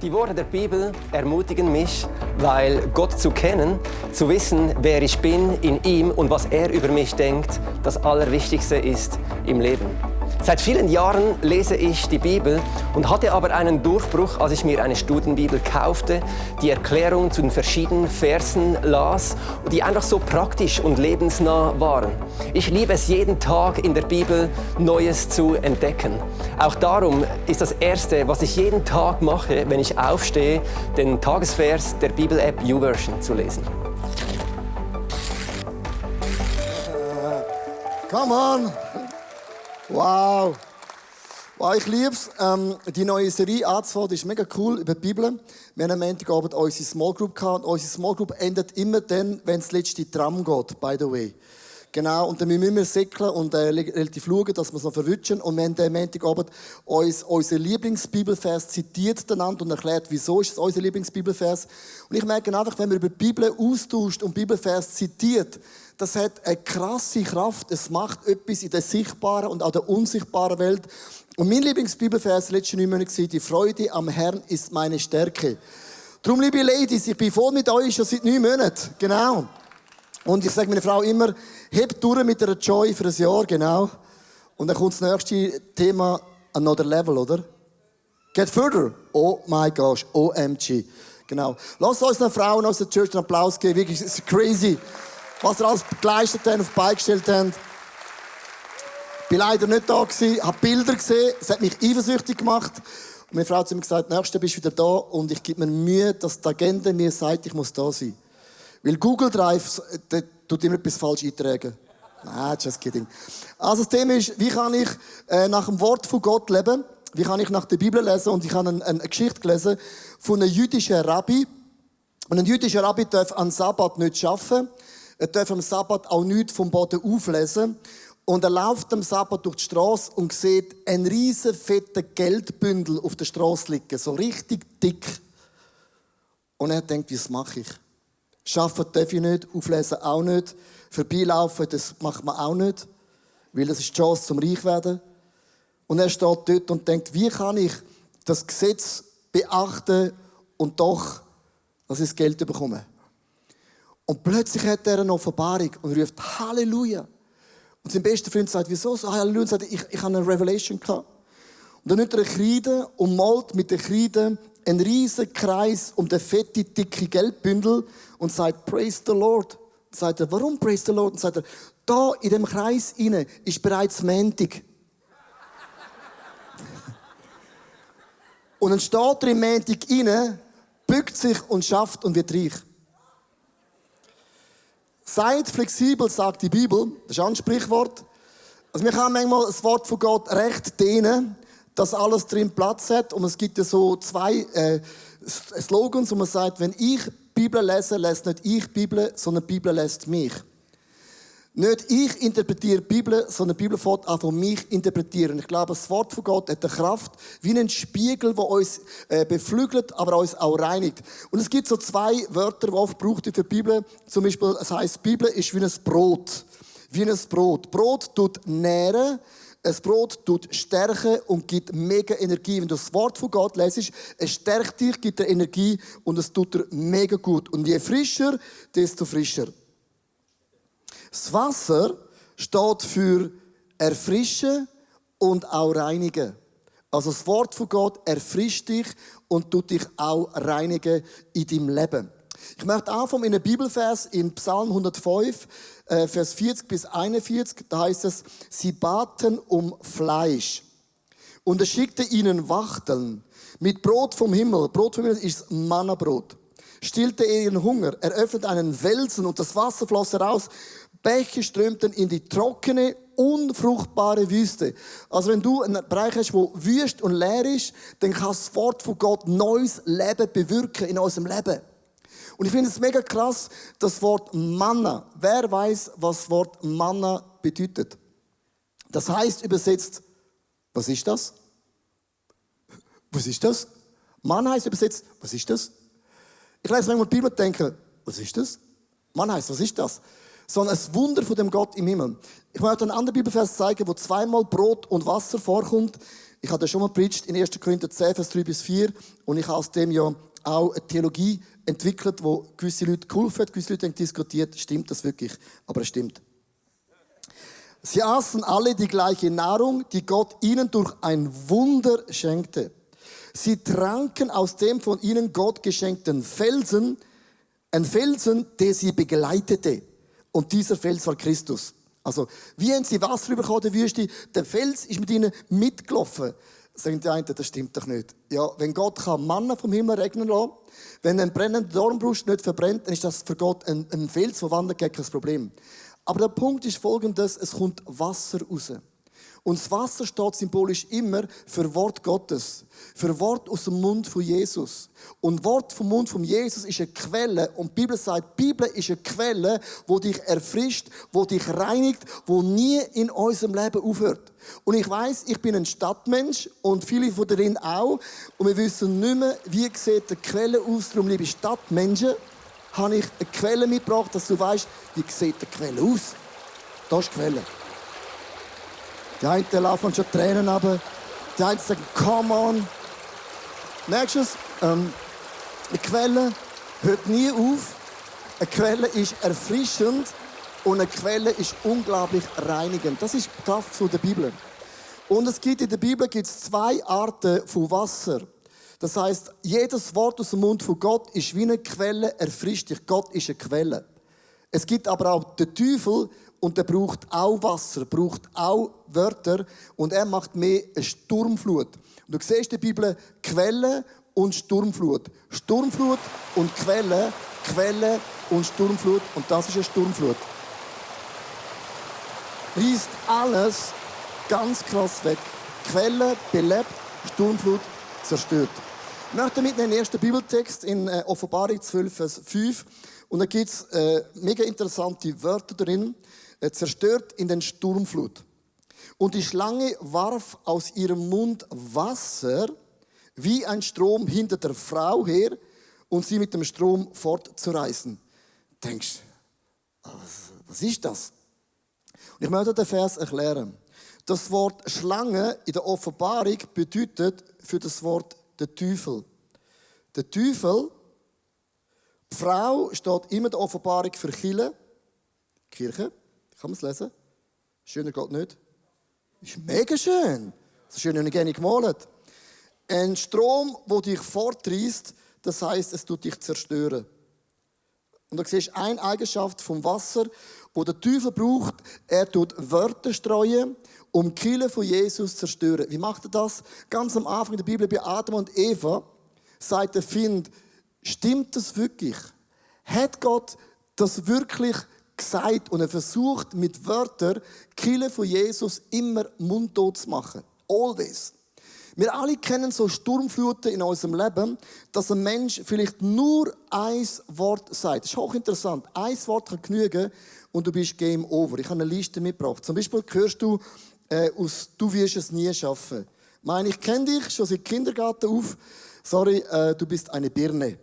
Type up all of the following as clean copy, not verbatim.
Die Worte der Bibel ermutigen mich, weil Gott zu kennen, zu wissen, wer ich bin in ihm und was er über mich denkt, das Allerwichtigste ist im Leben. Seit vielen Jahren lese ich die Bibel und hatte aber einen Durchbruch, als ich mir eine Studienbibel kaufte, die Erklärung zu den verschiedenen Versen las, die einfach so praktisch und lebensnah waren. Ich liebe es, jeden Tag in der Bibel Neues zu entdecken. Auch darum ist das Erste, was ich jeden Tag mache, wenn ich aufstehe, den Tagesvers der Bibel-App YouVersion zu lesen. Come on! Wow! Wow, ich liebe es, die neue Serie anzufangen. Das ist mega cool über die Bibel. Wir haben am Montagabend unsere Small Group gehabt. Und unsere Small Group endet immer dann, wenn das letzte Tram geht, by the way. Genau, und dann müssen wir säckeln und relativ schauen, dass wir es noch verwutschen. Und wir haben am Montagabend unseren Lieblingsbibelvers zitiert einander und erklärt, wieso ist es unser Lieblingsbibelvers. Und ich merke einfach, wenn man über die Bibel austauscht und Bibelvers zitiert, das hat eine krasse Kraft. Es macht etwas in der sichtbaren und auch der unsichtbaren Welt. Und mein Lieblingsbibelvers letzten 9 Monate war: Die Freude am Herrn ist meine Stärke. Darum, liebe Ladies, ich bin voll mit euch schon seit 9 Monaten. Genau. Und ich sage meiner Frau immer, hebt durch mit einer Joy für ein Jahr, genau. Und dann kommt das nächste Thema, another level, oder? Get further. Oh my gosh, OMG. Genau. Lasst uns den Frauen aus der Church einen Applaus geben. Wirklich, es ist crazy, was ihr alles geleistet habt, auf die Beine gestellt habt. Ich war leider nicht da gewesen, habe Bilder gesehen, es hat mich eifersüchtig gemacht. Und meine Frau hat zu mir gesagt, nächstes bist du wieder da und ich gebe mir Mühe, dass die Agenda mir sagt, ich muss da sein. Weil Google Drive, da tut immer etwas falsch eintragen. Nein, just kidding. Also das Thema ist, wie kann ich nach dem Wort von Gott leben? Wie kann ich nach der Bibel lesen? Und ich habe eine Geschichte gelesen von einem jüdischen Rabbi. Und ein jüdischer Rabbi darf am Sabbat nicht arbeiten. Er darf am Sabbat auch nichts vom Boden auflesen. Und er läuft am Sabbat durch die Straße und sieht einen riesen fetten Geldbündel auf der Straße liegen. So richtig dick. Und er denkt, was mache ich? Arbeiten darf ich nicht, auflesen auch nicht. Vorbeilaufen, das macht man auch nicht. Weil das ist die Chance zum Reich werden. Und er steht dort und denkt, wie kann ich das Gesetz beachten und doch, dass ich das Geld bekomme. Und plötzlich hat er eine Offenbarung und ruft Halleluja. Und sein bester Freund sagt, wieso so Halleluja? Und sagt, ich habe eine Revelation gehabt. Und dann nimmt er eine Kreide und malt mit der Kreide einen riesen Kreis um den fette, dicke Geldbündel und sagt, Praise the Lord. Und sagt er, warum Praise the Lord? Und sagt er, da in dem Kreis inne ist bereits Montag. Und dann steht er im Montag inne, bückt sich und schafft und wird reich. Seid flexibel, sagt die Bibel. Das ist ein Sprichwort. Also wir können manchmal das Wort von Gott recht dehnen, dass alles drin Platz hat. Und es gibt ja so 2 Slogans, wo man sagt, wenn ich Bibel lese, lässt nicht ich Bibel, sondern die Bibel lässt mich. Nicht ich interpretiere die Bibel, sondern die Bibel fängt an von mich interpretieren. Ich glaube, das Wort von Gott hat eine Kraft wie ein Spiegel, der uns beflügelt, aber uns auch reinigt. Und es gibt so 2 Wörter, die oft gebraucht werden für die Bibel. Zum Beispiel, es heisst, die Bibel ist wie ein Brot. Wie ein Brot. Brot tut nähren. Ein Brot tut stärken und gibt mega Energie. Wenn du das Wort von Gott lesest, es stärkt dich, gibt dir Energie und es tut dir mega gut. Und je frischer, desto frischer. Das Wasser steht für erfrischen und auch reinigen. Also das Wort von Gott erfrischt dich und tut dich auch reinigen in deinem Leben. Ich möchte anfangen in einem Bibelvers in Psalm 105, Vers 40 bis 41. Da heißt es, sie baten um Fleisch. Und er schickte ihnen Wachteln mit Brot vom Himmel. Brot vom Himmel ist Mannabrot. Stillte er ihren Hunger. Er öffnete einen Felsen und das Wasser floss heraus. Bäche strömten in die trockene, unfruchtbare Wüste. Also wenn du einen Bereich hast, der wüst und leer ist, dann kann das Wort von Gott neues Leben bewirken in unserem Leben. Und ich finde es mega krass, das Wort Manna. Wer weiß, was das Wort Manna bedeutet? Das heißt übersetzt, was ist das? Was ist das? Manna heißt übersetzt, was ist das? Ich lese manchmal die Bibel und denke, was ist das? Manna heißt, was ist das? Sondern ein Wunder von dem Gott im Himmel. Ich möchte einen anderen Bibelvers zeigen, wo 2-mal Brot und Wasser vorkommt. Ich habe das schon mal predigt in 1. Korinther 10, Vers 3 bis 4. Und ich habe aus dem ja auch eine Theologie entwickelt, wo gewisse Leute geholfen hat, gewisse Leute haben diskutiert, stimmt das wirklich? Aber es stimmt. Sie aßen alle die gleiche Nahrung, die Gott ihnen durch ein Wunder schenkte. Sie tranken aus dem von ihnen Gott geschenkten Felsen, ein Felsen, der sie begleitete. Und dieser Fels war Christus. Also, wie haben sie Wasser bekommen in der Wüste? Der Fels ist mit ihnen mitgelaufen. Sagen die einen, das stimmt doch nicht. Ja, wenn Gott kann Manna vom Himmel regnen lassen, wenn ein brennender Dornbusch nicht verbrennt, dann ist das für Gott ein Fels, der wandert, kein Problem. Aber der Punkt ist folgendes, es kommt Wasser raus. Und das Wasser steht symbolisch immer für Wort Gottes. Für Wort aus dem Mund von Jesus. Und Wort vom Mund von Jesus ist eine Quelle. Und die Bibel sagt, die Bibel ist eine Quelle, die dich erfrischt, die dich reinigt, die nie in unserem Leben aufhört. Und ich weiss, ich bin ein Stadtmensch und viele von denen auch. Und wir wissen nicht mehr, wie sieht die Quelle aus. Darum, liebe Stadtmenschen, habe ich eine Quelle mitgebracht, dass du weißt, wie sieht die Quelle aus. Das ist die Quelle. Die einen laufen schon Tränen runter. Die einen sagen, come on. Merkst du es? Eine Quelle hört nie auf. Eine Quelle ist erfrischend und eine Quelle ist unglaublich reinigend. Das ist die Kraft der Bibel. Und es gibt in der Bibel zwei Arten von Wasser. Das heißt, jedes Wort aus dem Mund von Gott ist wie eine Quelle, erfrischt dich. Gott ist eine Quelle. Es gibt aber auch den Teufel, und der braucht auch Wasser, braucht auch Wörter und er macht mehr eine Sturmflut. Und du siehst in der Bibel Quelle und Sturmflut. Sturmflut und Quelle, Quelle und Sturmflut und das ist eine Sturmflut. Reißt alles ganz krass weg. Quelle belebt, Sturmflut zerstört. Ich möchte mitnehmen den ersten Bibeltext in Offenbarung 12, Vers 5. Und da gibt es mega interessante Wörter drin. Zerstört in den Sturmflut. Und die Schlange warf aus ihrem Mund Wasser wie ein Strom hinter der Frau her und sie mit dem Strom fortzureißen. Denkst du, was ist das? Und ich möchte den Vers erklären. Das Wort Schlange in der Offenbarung bedeutet für das Wort der Teufel. Der Teufel, die Frau steht immer in der Offenbarung für Kirche. Kann man es lesen? Schöner geht nicht. Ist mega schön. So schön habe ich gerne gemalt. Ein Strom, der dich fortreißt, das heisst, es tut dich zerstören. Und da siehst du eine Eigenschaft vom Wasser, wo der Teufel braucht. Er tut Wörter streuen, um die Kirche von Jesus zu zerstören. Wie macht er das? Ganz am Anfang der Bibel bei Adam und Eva sagt der Find, stimmt das wirklich? Hat Gott das wirklich gesagt und er versucht mit Wörtern die Kirche von Jesus immer mundtot zu machen. Always. Wir alle kennen so Sturmfluten in unserem Leben, dass ein Mensch vielleicht nur ein Wort sagt. Das ist hochinteressant. Ein Wort kann genügen und du bist Game Over. Ich habe eine Liste mitgebracht. Zum Beispiel hörst du aus «Du wirst es nie schaffen». Ich kenne dich schon seit Kindergarten auf. Sorry, du bist eine Birne.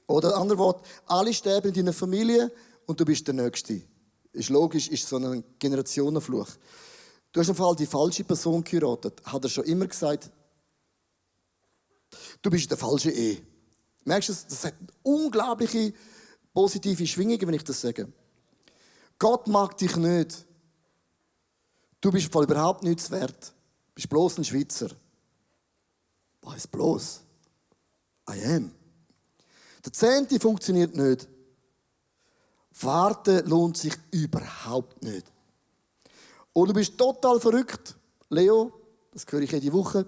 Oder ein anderes Wort, alle sterben in deiner Familie und du bist der Nächste. Ist logisch, ist so ein Generationenfluch. Du hast im Fall die falsche Person geheiratet. Hat er schon immer gesagt, du bist in der falschen Ehe. Merkst du, das hat unglaubliche positive Schwingungen, wenn ich das sage. Gott mag dich nicht. Du bist voll überhaupt nichts wert. Du bist bloß ein Schweizer. Was bloß? I am. Der 10. funktioniert nicht. Warten lohnt sich überhaupt nicht. Und du bist total verrückt. Leo, das höre ich jede Woche.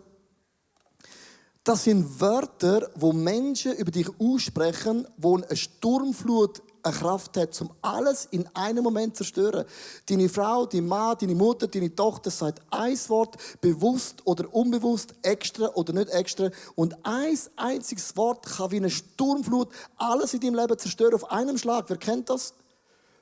Das sind Wörter, wo Menschen über dich aussprechen, wo eine Sturmflut eine Kraft hat, um alles in einem Moment zu zerstören. Deine Frau, dein Mann, deine Mutter, deine Tochter sagt ein Wort, bewusst oder unbewusst, extra oder nicht extra. Und ein einziges Wort kann wie eine Sturmflut alles in deinem Leben zerstören auf einem Schlag. Wer kennt das?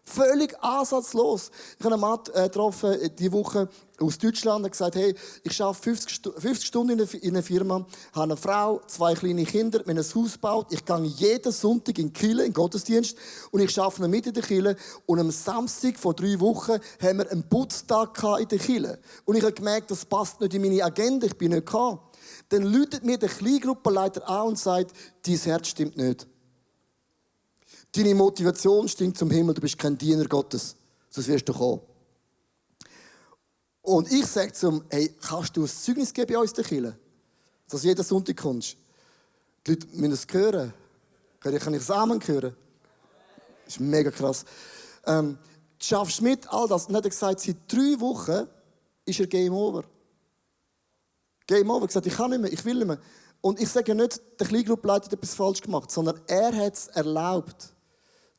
Völlig ansatzlos. Ich habe einen Mann getroffen, diese Woche aus Deutschland, der gesagt, hey, ich arbeite 50 Stunden in einer Firma, habe eine Frau, 2 kleine Kinder, wir haben ein Haus gebaut, ich gehe jeden Sonntag in die Kirche, in den Gottesdienst, und ich arbeite mit in der Kirche, und am Samstag vor 3 Wochen haben wir einen Putztag in der Kirche. Und ich habe gemerkt, das passt nicht in meine Agenda, ich bin nicht gekommen. Dann läutet mir der Kleingruppenleiter an und sagt, dein Herz stimmt nicht. Deine Motivation stinkt zum Himmel, du bist kein Diener Gottes. Sonst wirst du kommen. Und ich sage zu ihm, hey, kannst du ein Zeugnis geben bei uns in der Kirche? Dass jeden Sonntag kommst. Die Leute müssen es hören. Kann ich das Amen hören? Das ist mega krass. Du schaffst mit all das. Und dann hat er gesagt, seit 3 Wochen ist er Game Over. Game Over. Er hat gesagt, ich kann nicht mehr, ich will nicht mehr. Und ich sage nicht, der Kleingruppleiter hat etwas falsch gemacht, sondern er hat es erlaubt,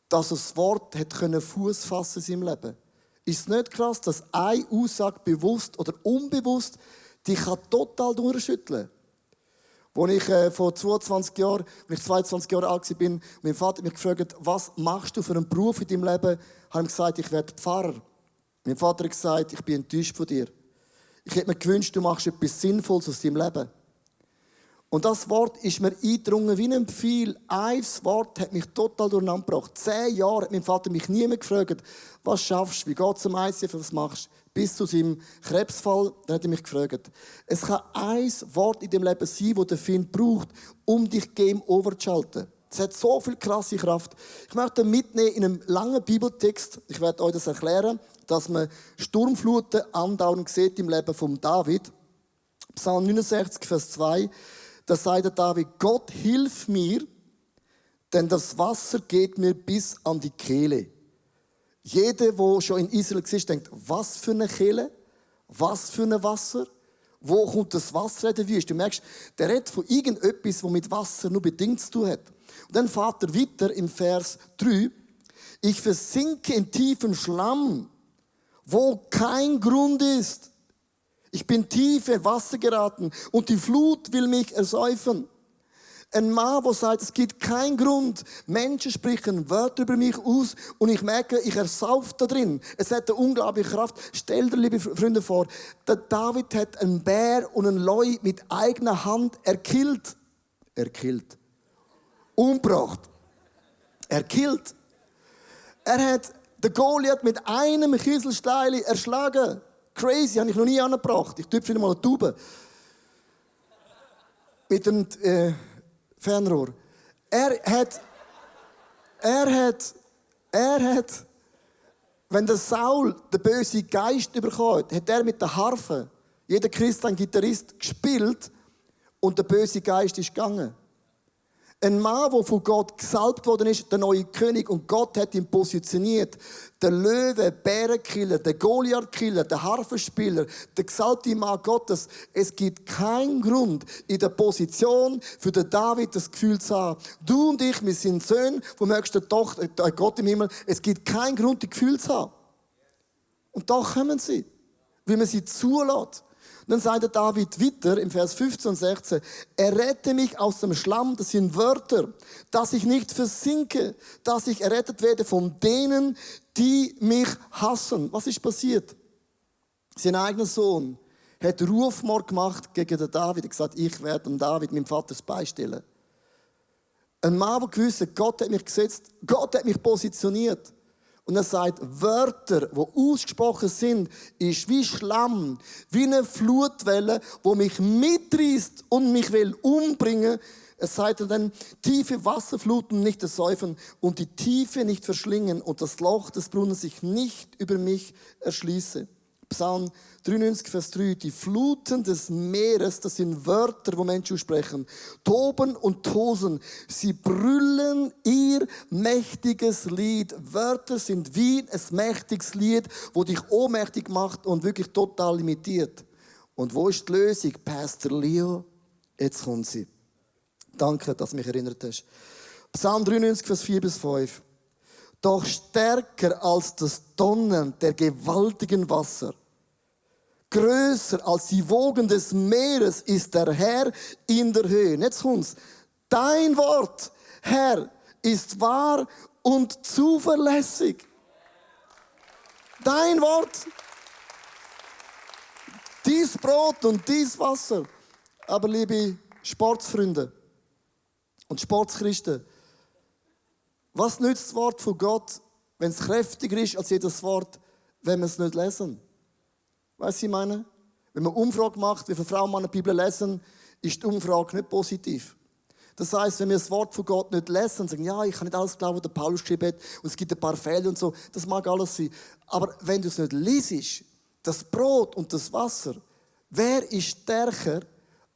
dass das Wort Fuß fassen in seinem Leben. Ist es nicht krass, dass eine Aussage bewusst oder unbewusst dich total durchschütteln kann? Als ich vor 22 Jahren, als ich 22 Jahre alt war, mein Vater mich gefragt, was machst du für einen Beruf in deinem Leben, habe ich gesagt, ich werde Pfarrer. Mein Vater hat gesagt, ich bin enttäuscht von dir. Ich hätte mir gewünscht, du machst etwas Sinnvolles aus deinem Leben. Und das Wort ist mir eingedrungen wie ein Pfeil. Ein Wort hat mich total durcheinander gebracht. 10 Jahre hat mein Vater mich nie mehr gefragt, was schaffst du, wie geht es am ICF, was machst du? Bis zu seinem Krebsfall, dann hat er mich gefragt. Es kann ein Wort in dem Leben sein, das der Feind braucht, um dich Game Over zu schalten. Es hat so viel krasse Kraft. Ich möchte mitnehmen in einem langen Bibeltext. Ich werde euch das erklären, dass man Sturmfluten andauernd sieht im Leben von David. Psalm 69, Vers 2. Da sagt der David, Gott, hilf mir, denn das Wasser geht mir bis an die Kehle. Jeder, der schon in Israel war, denkt, was für eine Kehle? Was für ein Wasser? Wo kommt das Wasser in der Wüste? Du merkst, der redet von irgendetwas, das mit Wasser nur bedingt zu tun hat. Und dann fährt er weiter im Vers 3. Ich versinke in tiefen Schlamm, wo kein Grund ist. Ich bin tief in Wasser geraten und die Flut will mich ersäufen. Ein Mann, der sagt, es gibt keinen Grund. Menschen sprechen Wörter über mich aus und ich merke, ich ersaufe da drin. Es hat eine unglaubliche Kraft. Stell dir, liebe Freunde, vor, der David hat einen Bär und einen Leu mit eigener Hand erkillt. Umgebracht. Erkillt. Er hat den Goliath mit einem Kieselstein erschlagen. Crazy, habe ich noch nie angebracht. Ich tue mal eine Tube. Mit dem Fernrohr. Er hat, wenn der Saul den bösen Geist überkommt, hat er mit der Harfe, jeder Christ, ein Gitarrist, gespielt und der böse Geist ist gegangen. Ein Mann, der von Gott gesalbt worden ist, der neue König, und Gott hat ihn positioniert. Der Löwe, Bärenkiller, der Goliath-Killer, der Harfenspieler, der gesalbte Mann Gottes. Es gibt keinen Grund in der Position für den David das Gefühl zu haben. Du und ich, wir sind Söhne vom höchsten Gott im Himmel. Es gibt keinen Grund, die Gefühle zu haben. Und da kommen sie, wie man sie zulässt. Und dann sagt der David weiter im Vers 15 und 16, er rette mich aus dem Schlamm, das sind Wörter, dass ich nicht versinke, dass ich errettet werde von denen, die mich hassen. Was ist passiert? Sein eigener Sohn hat Rufmord gemacht gegen den David. Er hat gesagt, ich werde dem David, meinem Vater, beistellen. Ein Mann, der gewusst hat, Gott hat mich gesetzt, Gott hat mich positioniert. Und er sagt, Wörter, die ausgesprochen sind, ist wie Schlamm, wie eine Flutwelle, die mich mitreißt und mich will umbringen. Er sagt dann, tiefe Wasserfluten nicht ersäufen und die Tiefe nicht verschlingen und das Loch des Brunnens sich nicht über mich erschließe. Psalm 93, Vers 3. Die Fluten des Meeres, das sind Wörter, wo Menschen sprechen, toben und tosen. Sie brüllen ihr mächtiges Lied. Wörter sind wie ein mächtiges Lied, wo dich ohnmächtig macht und wirklich total limitiert. Und wo ist die Lösung? Pastor Leo, jetzt kommt sie. Danke, dass du mich erinnert hast. Psalm 93, Vers 4 bis 5. Doch stärker als das Donnern der gewaltigen Wasser, größer als die Wogen des Meeres ist der Herr in der Höhe. Jetzt kommt's. Dein Wort, Herr, ist wahr und zuverlässig. Dein Wort. Dies Brot und dies Wasser. Aber liebe Sportsfreunde und Sportschristen, was nützt das Wort von Gott, wenn es kräftiger ist als jedes Wort, wenn wir es nicht lesen? Weißt du, was ich meine? Wenn man Umfrage macht, wie viele Frauen die Bibel lesen, ist die Umfrage nicht positiv. Das heisst, wenn wir das Wort von Gott nicht lesen und sagen, ja, ich kann nicht alles glauben, was der Paulus geschrieben hat, und es gibt ein paar Fehler und so, das mag alles sein. Aber wenn du es nicht liest, das Brot und das Wasser, wer ist stärker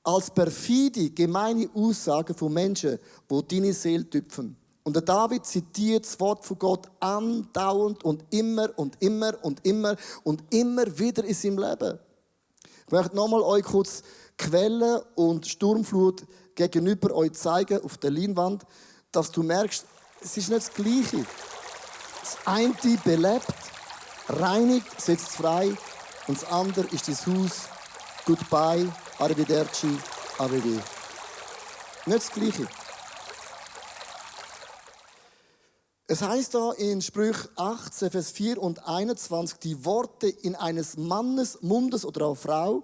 als perfide, gemeine Aussagen von Menschen, die deine Seele tüpfen? Und der David zitiert das Wort von Gott andauernd und immer und immer und immer und immer wieder in seinem Leben. Ich möchte nochmal euch kurz Quellen und Sturmflut gegenüber euch zeigen auf der Leinwand, dass du merkst, es ist nicht das Gleiche. Das eine belebt, reinigt, setzt frei und das andere ist das Haus. Goodbye, arrivederci, arrivederci. Nicht das Gleiche. Es heißt da in Sprüche 18, Vers 4 und 21, die Worte in eines Mannes, Mundes oder einer Frau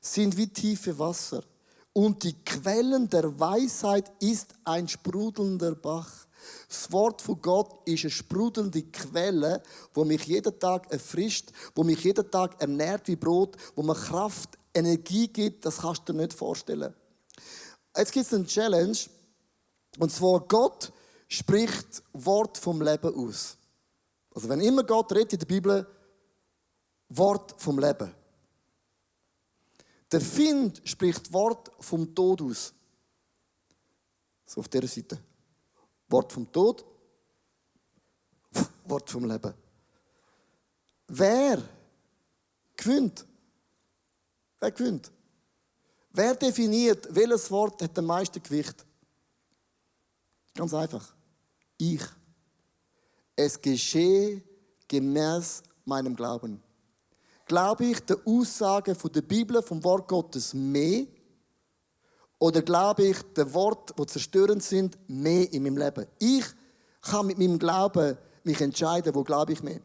sind wie tiefe Wasser. Und die Quellen der Weisheit ist ein sprudelnder Bach. Das Wort von Gott ist eine sprudelnde Quelle, wo mich jeden Tag erfrischt, wo mich jeden Tag ernährt wie Brot, wo mir Kraft, Energie gibt, das kannst du dir nicht vorstellen. Jetzt gibt es eine Challenge, und zwar Gott spricht Wort vom Leben aus. Also wenn immer Gott redet in der Bibel, Wort vom Leben. Der Find spricht Wort vom Tod aus. So auf dieser Seite. Wort vom Tod, Wort vom Leben. Wer gewinnt? Wer gewinnt? Wer definiert, welches Wort hat am meisten Gewicht? Ganz einfach. Ich. Es geschehe gemäß meinem Glauben. Glaube ich der Aussage von der Bibel, vom Wort Gottes mehr? Oder glaube ich den Worten, die zerstörend sind, mehr in meinem Leben? Ich kann mit meinem Glauben mich entscheiden, wo glaube ich mehr.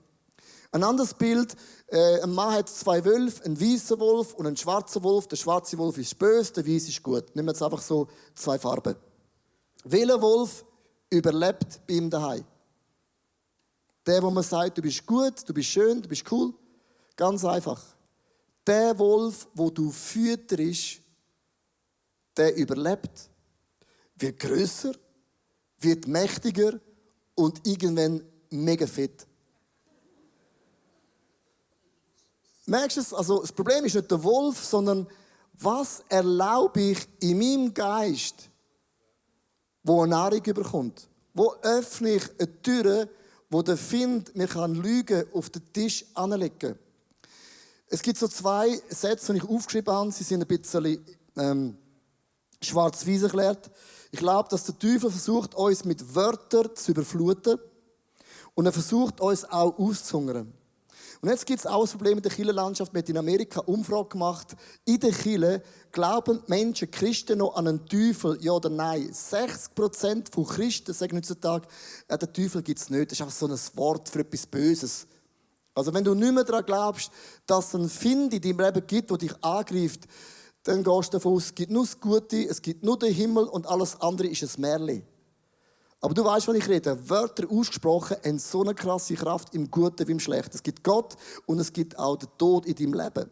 Ein anderes Bild, ein Mann hat 2 Wölfe, einen weißen Wolf und einen schwarzen Wolf. Der schwarze Wolf ist böse, der weiße ist gut. Nehmen wir jetzt einfach so 2 Farben. Welcher Wolf überlebt bei ihm daheim? Der, wo man sagt, du bist gut, du bist schön, du bist cool. Ganz einfach. Der Wolf, wo du fütterst, der überlebt, wird grösser, wird mächtiger und irgendwann mega fit. Merkst du es? Also das Problem ist nicht der Wolf, sondern was erlaube ich in meinem Geist, wo eine Nahrung überkommt? Wo öffne ich eine Tür, wo der Find mir Lügen auf den Tisch anlegen kann? Es gibt so 2 Sätze, die ich aufgeschrieben habe. Sie sind ein bisschen schwarz-weiß erklärt. Ich glaube, dass der Teufel versucht, uns mit Wörtern zu überfluten. Und er versucht, uns auch auszuhungern. Und jetzt gibt es auch ein Problem in der Kirchenlandschaft. Wir haben in Amerika eine Umfrage gemacht. In der Kirche glauben Menschen, Christen noch an einen Teufel, ja oder nein? 60% von Christen sagen heutzutage, ja, den Teufel gibt es nicht. Das ist einfach so ein Wort für etwas Böses. Also wenn du nicht mehr daran glaubst, dass es einen Find in deinem Leben gibt, der dich angreift, dann gehst du davon aus, es gibt nur das Gute, es gibt nur den Himmel und alles andere ist ein Märchen. Aber du weißt, was ich rede. Wörter ausgesprochen haben so eine krasse Kraft im Guten wie im Schlechten. Es gibt Gott und es gibt auch den Tod in deinem Leben.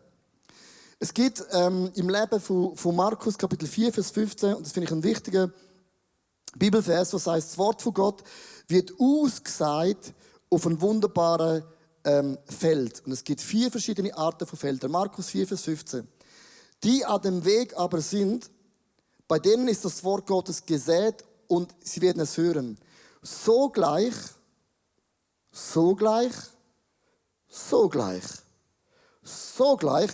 Es gibt im Leben von Markus, Kapitel 4, Vers 15, und das finde ich ein wichtiger Bibelvers, was heißt, das Wort von Gott wird ausgesagt auf ein wunderbares Feld. Und es gibt 4 verschiedene Arten von Feldern. Markus 4, Vers 15. Die an dem Weg aber sind, bei denen ist das Wort Gottes gesät und sie werden es hören. Sogleich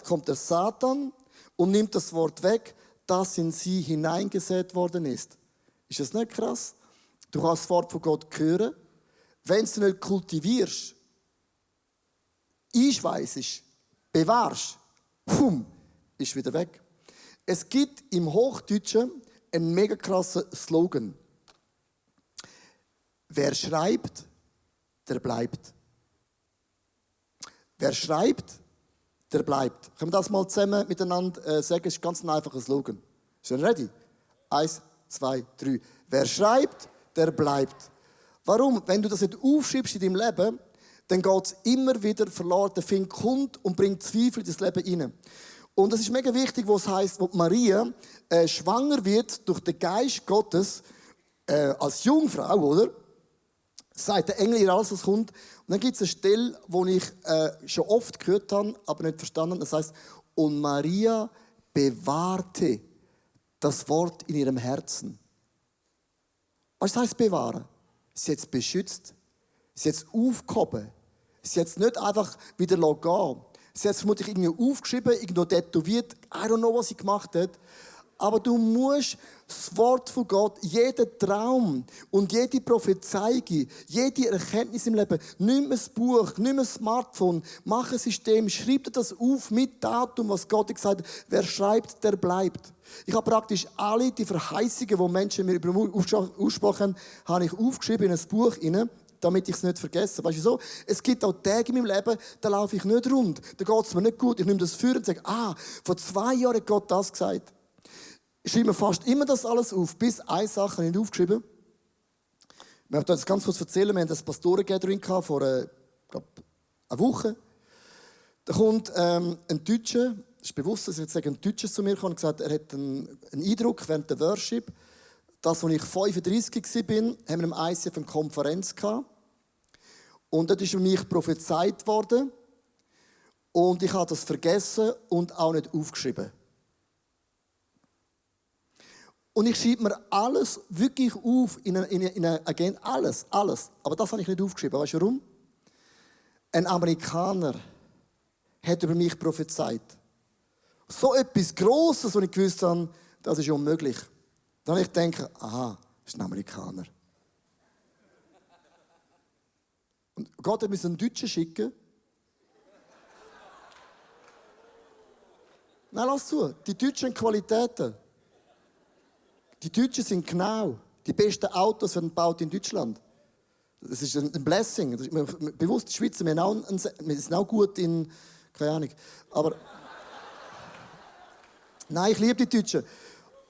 kommt der Satan und nimmt das Wort weg, das in sie hineingesät worden ist. Ist das nicht krass? Du kannst das Wort von Gott hören. Wenn du es nicht kultivierst, einschweissest, bewahrst, ist wieder weg. Es gibt im Hochdeutschen einen mega krassen Slogan. Wer schreibt, der bleibt. Wer schreibt, der bleibt. Können wir das mal zusammen miteinander sagen? Es ist ganz ein einfacher Slogan. Sind ihr ready? 1, 2, 3. Wer schreibt, der bleibt. Warum? Wenn du das nicht aufschreibst in deinem Leben, dann geht es immer wieder verloren. Der Find kommt und bringt Zweifel in das Leben hinein. Und das ist mega wichtig, was heißt, wo Maria schwanger wird durch den Geist Gottes als Jungfrau, oder? Sagt der Engel ihr alles, was kommt. Und dann gibt es eine Stelle, die ich schon oft gehört habe, aber nicht verstanden. Das heißt, und Maria bewahrte das Wort in ihrem Herzen. Was heißt bewahren? Sie hat es beschützt. Sie hat es aufgehoben. Sie hat es nicht einfach wieder gehen. Sie hat es vermutlich irgendwie aufgeschrieben, irgendwo tätowiert. I don't know, was sie gemacht hat. Aber du musst das Wort von Gott, jeden Traum und jede Prophezeiung, jede Erkenntnis im Leben, nimm ein Buch, nimm ein Smartphone, mach ein System, schreib dir das auf mit Datum, was Gott gesagt hat. Wer schreibt, der bleibt. Ich habe praktisch alle die Verheißungen, die Menschen mir über mich aussprechen, habe ich aufgeschrieben in ein Buch hinein, damit ich es nicht vergesse. Weißt du so? Es gibt auch Tage in meinem Leben, da laufe ich nicht rund, da geht es mir nicht gut. Ich nehme das für und sage, vor 2 Jahren hat Gott das gesagt. Ich schreibe mir fast immer das alles auf, bis eine Sache nicht aufgeschrieben. Ich möchte euch das ganz kurz erzählen. Wir hatten das Pastoren-Gathering vor einer Woche. Da kommt ein Deutscher, das ist bewusst, dass ich jetzt sage, ein Deutscher zu mir kommt und gesagt, er hat einen Eindruck während der Worship. Das, als ich 35 war, haben wir im ICF eine Konferenz gehabt. Und dort ist für mich prophezeit worden. Und ich habe das vergessen und auch nicht aufgeschrieben. Und ich schreibe mir alles wirklich auf in eine Agenda. Alles. Aber das habe ich nicht aufgeschrieben. Weißt du warum? Ein Amerikaner hat über mich prophezeit. So etwas Grosses, was ich gewusst habe, das ist unmöglich. Dann habe ich gedacht, aha, das ist ein Amerikaner. Und Gott musste einen Deutschen schicken. Nein, lass zu. Die Deutschen haben Qualitäten. Die Deutschen sind genau. Die besten Autos werden gebaut in Deutschland. Das ist ein Blessing. Das ist mir bewusst, die Schweizer, wir sind auch gut in, keine Ahnung. Aber, nein, ich liebe die Deutschen.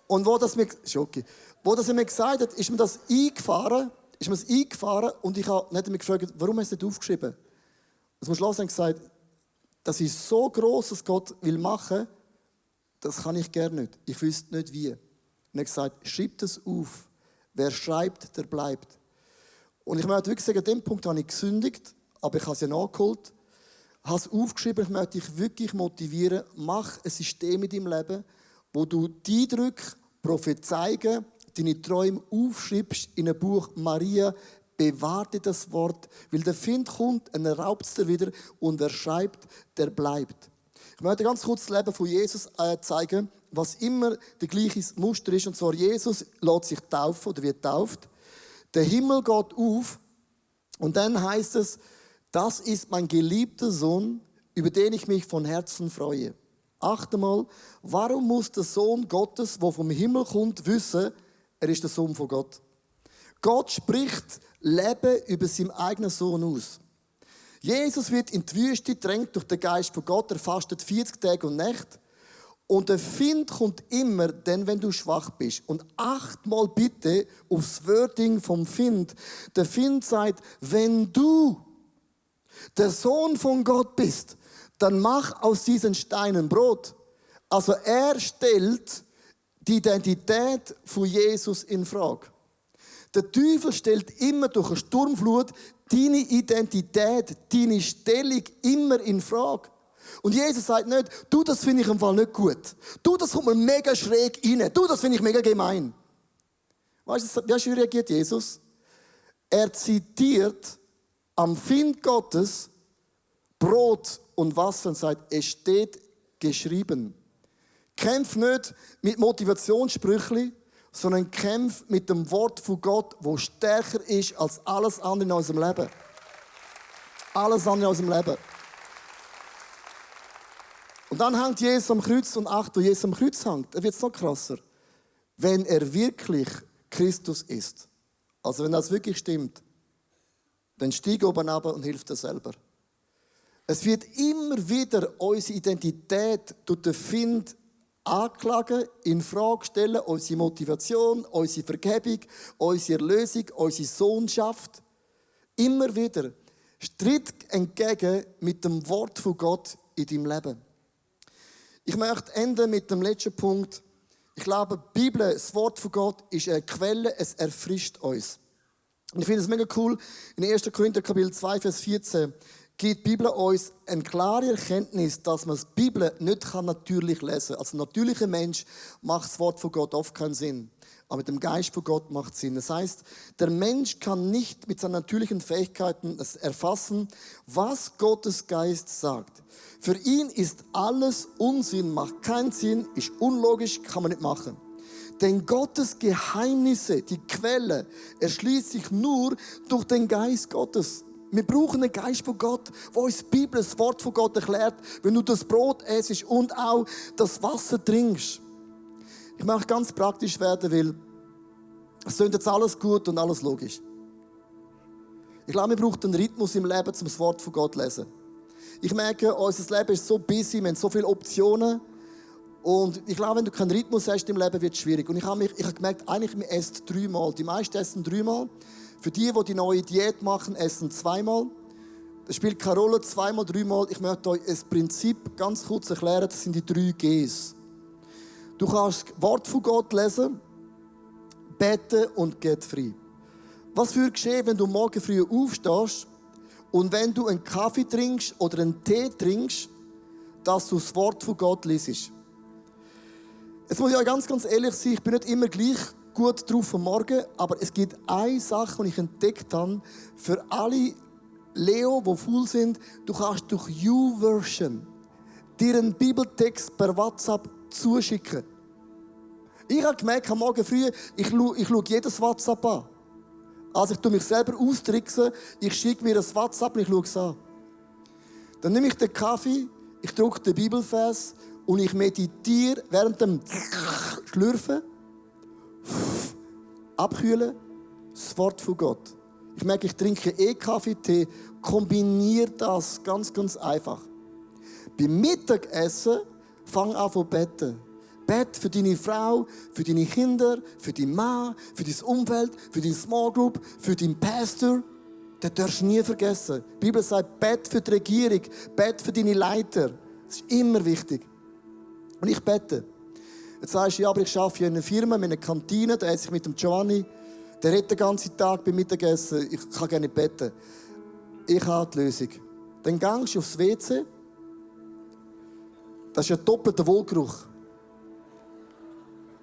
Und wo das mir gesagt hat, ist mir das eingefahren. Und ich habe mich gefragt, warum hast du das nicht aufgeschrieben? Und am Schluss habe ich gesagt, das ist so gross, was Gott will machen, das kann ich gerne nicht. Ich wüsste nicht wie. Und er hat gesagt, schreib das auf. Wer schreibt, der bleibt. Und ich möchte wirklich sagen, an dem Punkt habe ich gesündigt, aber ich habe es ja nachgeholt. Ich habe es aufgeschrieben, ich möchte dich wirklich motivieren, mach ein System in deinem Leben, wo du die Eindrücke, Prophezeiungen, deine Träume aufschreibst in ein Buch. Maria, bewahre das Wort, weil der Find kommt, er raubt es dir wieder und wer schreibt, der bleibt. Ich möchte ganz kurz das Leben von Jesus zeigen, was immer das gleiche Muster ist. Und zwar, Jesus lässt sich taufen oder wird tauft. Der Himmel geht auf und dann heißt es, das ist mein geliebter Sohn, über den ich mich von Herzen freue. Achte mal, warum muss der Sohn Gottes, der vom Himmel kommt, wissen, er ist der Sohn von Gott? Gott spricht Leben über seinen eigenen Sohn aus. Jesus wird in die Wüste gedrängt durch den Geist von Gott. Er fastet 40 Tage und Nächte. Und der Find kommt immer, dann, wenn du schwach bist. Und acht mal bitte aufs Wording vom Find. Der Find sagt, wenn du der Sohn von Gott bist, dann mach aus diesen Steinen Brot. Also er stellt die Identität von Jesus in Frage. Der Teufel stellt immer durch eine Sturmflut deine Identität, deine Stellung immer in Frage. Und Jesus sagt nicht, du, das finde ich im Fall nicht gut. Du, das kommt mir mega schräg rein. Du, das finde ich mega gemein. Weißt du, wie reagiert Jesus? Er zitiert am Find Gottes Brot und Wasser und sagt, es steht geschrieben. Kämpf nicht mit Motivationssprüchen, sondern kämpf mit dem Wort von Gott, wo stärker ist als alles andere in unserem Leben. Alles andere in unserem Leben. Und dann hängt Jesus am Kreuz und Achtung, Jesus am Kreuz hängt. Er wird noch krasser. Wenn er wirklich Christus ist, also wenn das wirklich stimmt, dann steig oben runter und hilf dir selber. Es wird immer wieder unsere Identität durch den Find anklagen, in Frage stellen, unsere Motivation, unsere Vergebung, unsere Erlösung, unsere Sohnschaft. Immer wieder. Stritt entgegen mit dem Wort von Gott in deinem Leben. Ich möchte enden mit dem letzten Punkt. Ich glaube, die Bibel, das Wort von Gott, ist eine Quelle, es erfrischt uns. Und ich finde es mega cool, in 1. Korinther Kapitel 2, Vers 14 gibt die Bibel uns eine klare Erkenntnis, dass man die Bibel nicht natürlich lesen kann. Als natürlicher Mensch macht das Wort von Gott oft keinen Sinn. Aber mit dem Geist von Gott macht es Sinn. Das heißt, der Mensch kann nicht mit seinen natürlichen Fähigkeiten erfassen, was Gottes Geist sagt. Für ihn ist alles Unsinn, macht keinen Sinn, ist unlogisch, kann man nicht machen. Denn Gottes Geheimnisse, die Quelle, erschließt sich nur durch den Geist Gottes. Wir brauchen den Geist von Gott, der uns die Bibel, das Wort von Gott erklärt, wenn du das Brot essst und auch das Wasser trinkst. Ich möchte ganz praktisch werden, weil es klingt jetzt alles gut und alles logisch. Ich glaube, wir brauchen einen Rhythmus im Leben, um das Wort von Gott zu lesen. Ich merke, unser Leben ist so busy, wir haben so viele Optionen. Und ich glaube, wenn du keinen Rhythmus hast im Leben, wird es schwierig. Und ich habe gemerkt, eigentlich, wir essen 3-mal. Die meisten essen 3-mal. Für die neue Diät machen, essen 2-mal. Das spielt keine Rolle, 2-mal, 3-mal. Ich möchte euch ein Prinzip ganz kurz erklären. Das sind die 3 Gs. Du kannst das Wort von Gott lesen, beten und geht frei. Was würde geschehen, wenn du morgen früh aufstehst und wenn du einen Kaffee trinkst oder einen Tee trinkst, dass du das Wort von Gott liest? Jetzt muss ich euch ganz, ganz ehrlich sein, ich bin nicht immer gleich gut drauf am Morgen, aber es gibt eine Sache, die ich entdeckt habe, für alle Leo, die faul sind, du kannst durch YouVersion dir einen Bibeltext per WhatsApp zuschicken. Ich habe gemerkt, am Morgen früh, ich schaue jedes WhatsApp an. Also ich tue mich selber austricksen, ich schicke mir das WhatsApp und ich schaue es an. Dann nehme ich den Kaffee, ich drücke den Bibelvers und ich meditiere während dem Schlürfen, abkühlen, das Wort von Gott. Ich merke, ich trinke Kaffee, Tee, kombiniere das ganz, ganz einfach. Beim Mittagessen fang an zu beten. Bet für deine Frau, für deine Kinder, für deinen Mann, für dein Umfeld, für deine Small Group, für deinen Pastor. Das darfst du nie vergessen. Die Bibel sagt, bet für die Regierung, bet für deine Leiter. Das ist immer wichtig. Und ich bete. Jetzt sagst du, ja, aber ich arbeite in einer Firma, in einer Kantine, da esse ich mit dem Giovanni. Der redet den ganzen Tag beim Mittagessen. Ich kann gerne beten. Ich habe die Lösung. Dann gehst du aufs WC. Das ist ein doppelter Wohlgeruch.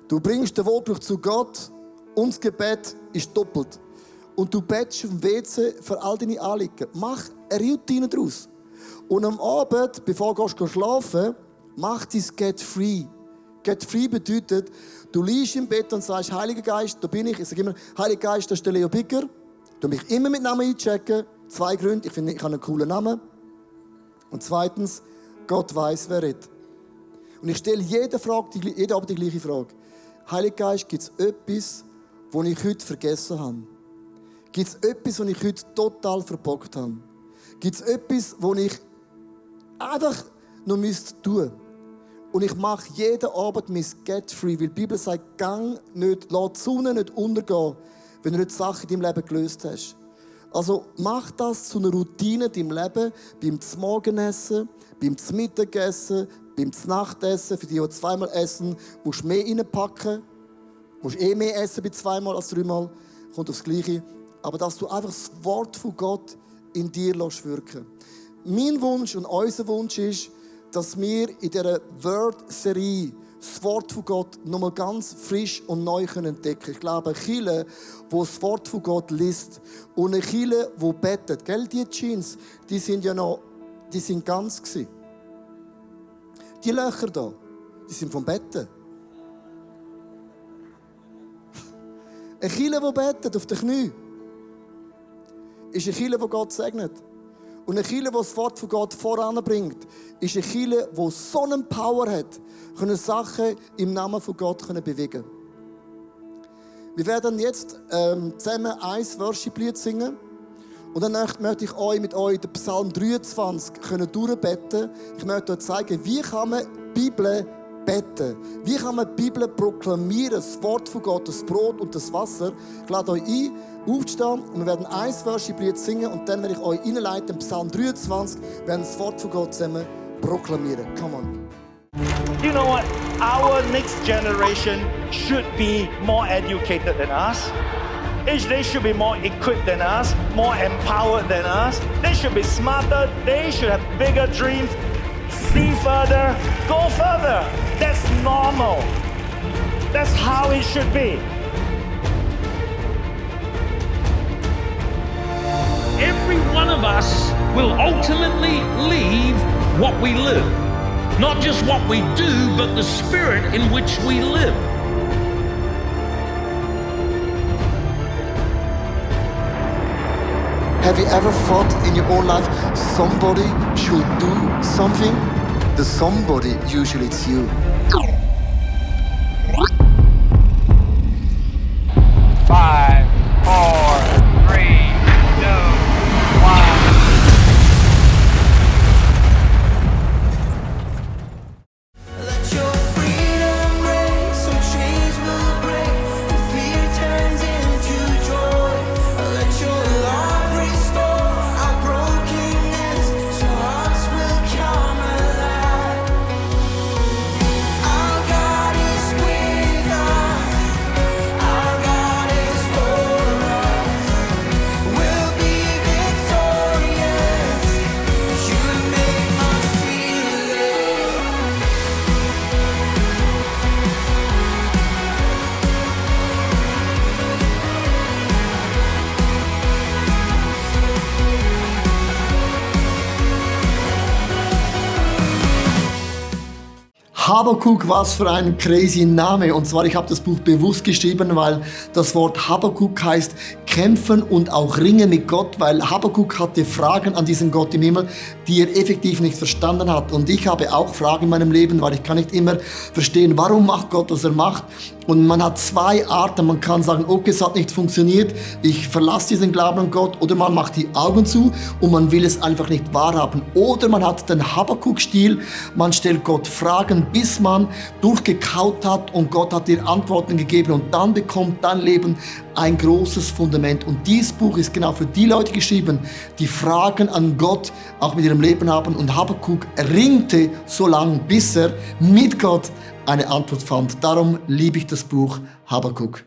Du bringst den Wohlgeruch zu Gott und das Gebet ist doppelt. Und du betest auf dem WC für all deine Anliegen. Mach eine Routine daraus. Und am Abend, bevor du schlafen, mach dein Get Free. Get Free bedeutet, du liegst im Bett und sagst, Heiliger Geist, da bin ich. Ich sage immer, Heiliger Geist, das ist der Leo Bicker. Du mich immer mit Namen einchecken. 2 Gründe. Ich finde, ich habe einen coolen Namen. Und zweitens, Gott weiß, wer redet. Und ich stelle jede Abend die gleiche Frage. Heiliger Geist, gibt es etwas, was ich heute vergessen habe? Gibt es etwas, was ich heute total verbockt habe? Gibt es etwas, was ich einfach noch tun müsste? Und ich mache jeden Abend mein Get Free, weil die Bibel sagt, gang nicht, lass die Sonne nicht untergehen, wenn du nicht Sachen in deinem Leben gelöst hast. Also mach das zu einer Routine in deinem Leben, beim Morgenessen, beim Mittagessen, beim Nachtessen. Für die 2-mal essen, musst du mehr reinpacken. Du musst mehr essen bei 2-mal als 3-mal. Kommt aufs Gleiche. Aber dass du einfach das Wort von Gott in dir wirken lässt. Mein Wunsch und unser Wunsch ist, dass wir in dieser Word-Serie das Wort von Gott nochmal ganz frisch und neu entdecken können. Ich glaube, eine Kirche, die das Wort von Gott liest und eine Kirche, die betet. Gell, die Jeans, die sind ganz gewesen. Die Löcher hier, die sind vom Betten. Eine Kirche, die betet auf den Knien, ist eine Kirche, die Gott segnet. Und eine Kirche, die das Wort von Gott voranbringt, ist eine Kirche, die so eine Power hat, können Sachen im Namen von Gott bewegen. Wir werden jetzt zusammen ein Worship-Lied singen. Und dann möchte ich euch mit euch den Psalm 23 durchbeten. Ich möchte euch zeigen, wie kann man die Bibel beten. Wie kann man die Bibel proklamieren, das Wort von Gott, das Brot und das Wasser. Ich lade euch ein, aufzustehen und wir werden ein Worship-Lied singen und dann werde ich euch einleiten im Psalm 23, wir werden das Wort von Gott zusammen proklamieren. Come on. You know what? Our next generation should be more educated than us. They should be more equipped than us, more empowered than us. They should be smarter. They should have bigger dreams. See further, go further. That's normal. That's how it should be. Every one of us will ultimately leave what we live. Not just what we do, but the spirit in which we live. Have you ever thought in your own life somebody should do something? The somebody, usually it's you. 5, 4, 3, 2, 1. Let your freedom reign, so chains will break, and fear turns into joy. Let your love restore our brokenness, so hearts will come alive. Our God is with us, our God is for us. We'll be victorious, you make us feel it. Habakuk, was für ein crazy Name. Und zwar, ich habe das Buch bewusst geschrieben, weil das Wort Habakuk heißt kämpfen und auch ringen mit Gott, weil Habakuk hatte Fragen an diesen Gott im Himmel, die er effektiv nicht verstanden hat. Und ich habe auch Fragen in meinem Leben, weil ich kann nicht immer verstehen, warum macht Gott, was er macht. Und man hat zwei Arten. Man kann sagen, okay, es hat nicht funktioniert, ich verlasse diesen Glauben an Gott. Oder man macht die Augen zu und man will es einfach nicht wahrhaben. Oder man hat den Habakuk-Stil, man stellt Gott Fragen, bis man durchgekaut hat und Gott hat dir Antworten gegeben. Und dann bekommt dein Leben ein großes Fundament. Und dieses Buch ist genau für die Leute geschrieben, die Fragen an Gott auch mit ihrem Leben haben. Und Habakuk ringte so lange, bis er mit Gott eine Antwort fand. Darum liebe ich das Buch Habakuk.